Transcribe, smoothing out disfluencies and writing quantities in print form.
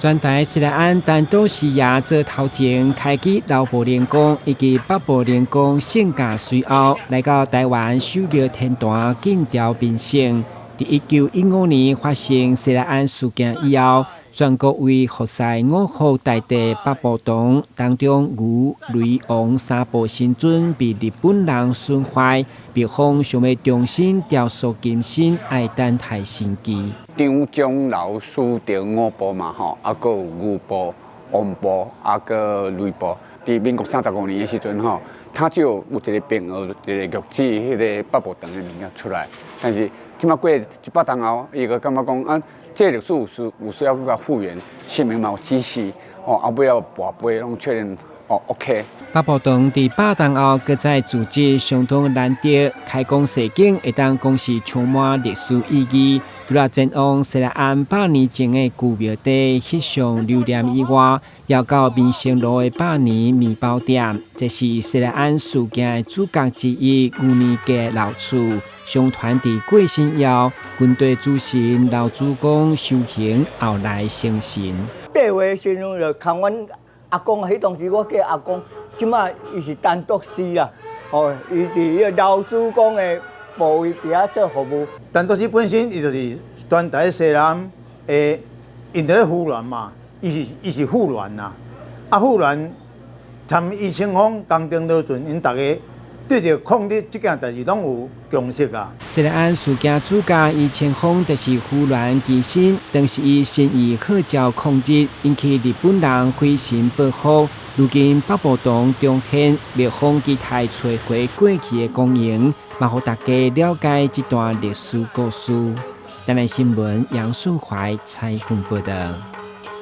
全台錫來庵陳篤師爺做頭前，開基老埔靈宮以及北埔靈宮聖駕隨後，來到台灣守廟天壇敬朝面聖。佇1915年發生錫來庵事件以後，全國為服侍五福大帝百步堂當中牛、雷、王三部神尊被日本人損壞，廟方想欲重新雕塑金身，愛等待時機。張鐘老師著五部嘛吼，啊，閣有牛部、王部，啊，閣雷部。佇民國35年的時陣吼，他就有一個匾額，一個玉旨，彼个百步堂的物件出來。但是這馬過100冬後，伊閣感覺講啊，這個歷史有需要閣共復原，神明嘛有指示，哦，後尾仔跋杯攏確認哦，OK。百步堂佇百冬後，閣再組織相當難得，開光踅景會當講是充滿歷史意義。除了前往錫來庵百年前的舊廟地翕相留念以外，也到民生路的百年麵包店，這是錫來庵事件的主角之一牛年家老厝。相傳佇過身後，軍隊主神老祖公修行，後來成神。8歲時陣就牽阮阿公，彼當時我叫阿公，這馬伊是陳篤師啦，哦，伊佇彼个老祖公的部位佇遐做服務。陳篤師本身伊就是全台西南的，𪜶佇咧扶鸞嘛，伊是扶鸞啦，啊扶鸞參余清芳、江丁羅俊，𪜶逐家對著抗日這件代誌攏有共識啊。錫來庵事件主角余清芳就是扶鸞乩身，當時伊心意號召抗日，引起日本人火神報復。如今百步堂重現，廟方期待揣回過去的光榮，嘛予大家了解這段歷史故事。台南新聞楊順懷採訪報導。